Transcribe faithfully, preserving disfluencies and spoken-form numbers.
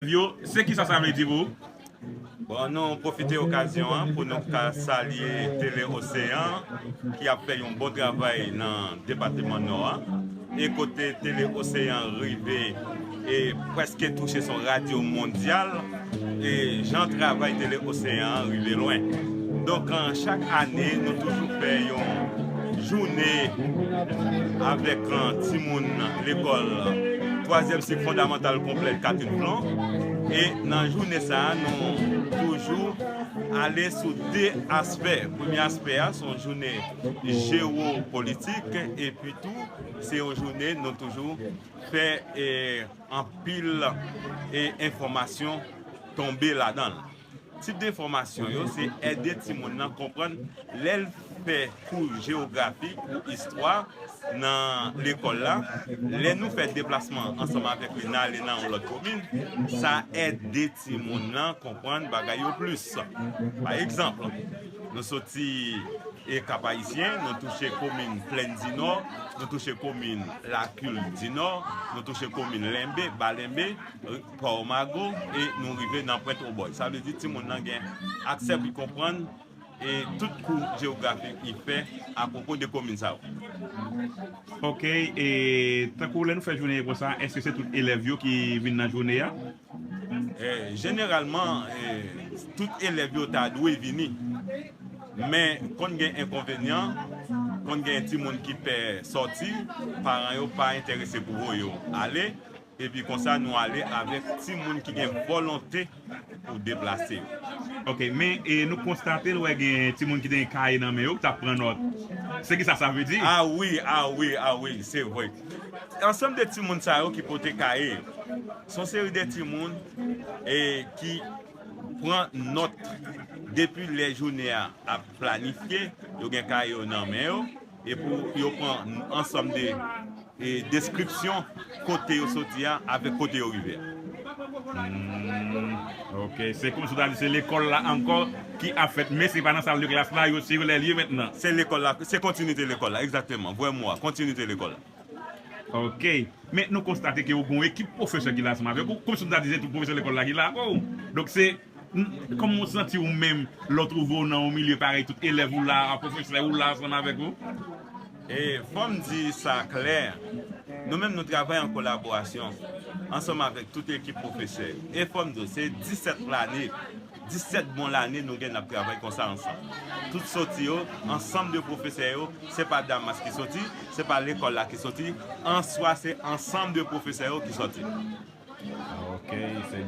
Yo, se kisa sa vle di pou ou? Bon, nou pwofite okazyon an pou nou ka salye Tele Oseyan ki ap fè yon bon travay nan depatman Nò a. E kote Tele Oseyan rive e prèske touche son radyo mondyal, e jan travay Tele Oseyan an rive lwen. Donk, an chak ane, nou toujou fè yon jounen avèk an timoun lekòl twazyèm sik fondamantal konplè Catherine Flon. E nan jounen sa a, nou toujou ale sou de aspè. Premye aspè a, se yon jounen jewopolitik, epi tou, se yon jounen nou toujou fè e, anpil e, enfòmasyon tonbe ladan l. Tip de enfòmasyon yo, se ede timoun nan konprann lè l fè kou jewografi, kou istwa nan lekòl la. Lè nou fè deplasman ansanm avèk li, n ale nan yon lòt komin, sa ede timoun nan konprann bagay yo plis. Pa egzanp, nou soti e Kap Ayisyen, nou touche komin Plèn di Nò, nou touche komin Lakil di Nò, nou touche komin Lenbe, Ba Lenbe, Pòmago, e nou rive nan Pwent Obòy. Sa vle di timoun nan gen aksè pou l konprann e tout kou jewografik li fè apwopo de komin sa yo. Ok, e tankou lè nou fè jounen konsa, èske se tout elèv yo ki vin nan jounen an? E, jeneralman, e, tout elèv yo ta dwe vini. Men, konn gen enkonvenyan, konn gen timoun ki pè sòti, paran yo pa enterese pou voye yo ale, epi konsa nou ale avèk timoun ki gen vòlonte pou deplase yo. Ok, men e, nou konstate l wè gen timoun ki te gen kaye nan men yo, ki t ap pran nòt. Se ki sa sa vle di? A wi, a wi, a wi, se vre. Ansanm de timoun sa yo ki pote kaye yo, se yon seri de timoun e, ki pran nòt depi lè jounen an ap planifye, yo gen kaye yo nan men yo, epi yo pran ansanm de e, deskripsyon kote yo soti a avèk kote yo rive a. Hmm, ok, se kòmsi w ta di se lekòl la ankò ki ap fèt, men se pa nan sal de klas la, yo se yo lè lye mentnan. Se lekòl la, se kontinite lekòl la, egzakteman. Vrè mo a, kontinite lekòl la. Ok, men nou konstate ke w gen yon ekip pwofesè ki la ansanm avèk ou, kòmsi w ta di se tout pwofesè lekòl la ki la ankò. Donk se N- Kòman w santi w menm lè w twouve w nan yon milye parèy, tout elèv ou la, pwofesè ou la ansanm avèk ou? E fò m di sa klè, nou menm nou travay an kolaborasyon ansanm avèk tout ekip pwofesè. E fò m di w, se disèt lane, disèt bon lane nou gen n ap travay konsa ansanm. Tout soti yo, ansanm de pwofesè yo, se pa Damas ki soti, se pa lekòl la ki soti, answa se ansanm de pwofesè yo ki soti. Ok, se byen.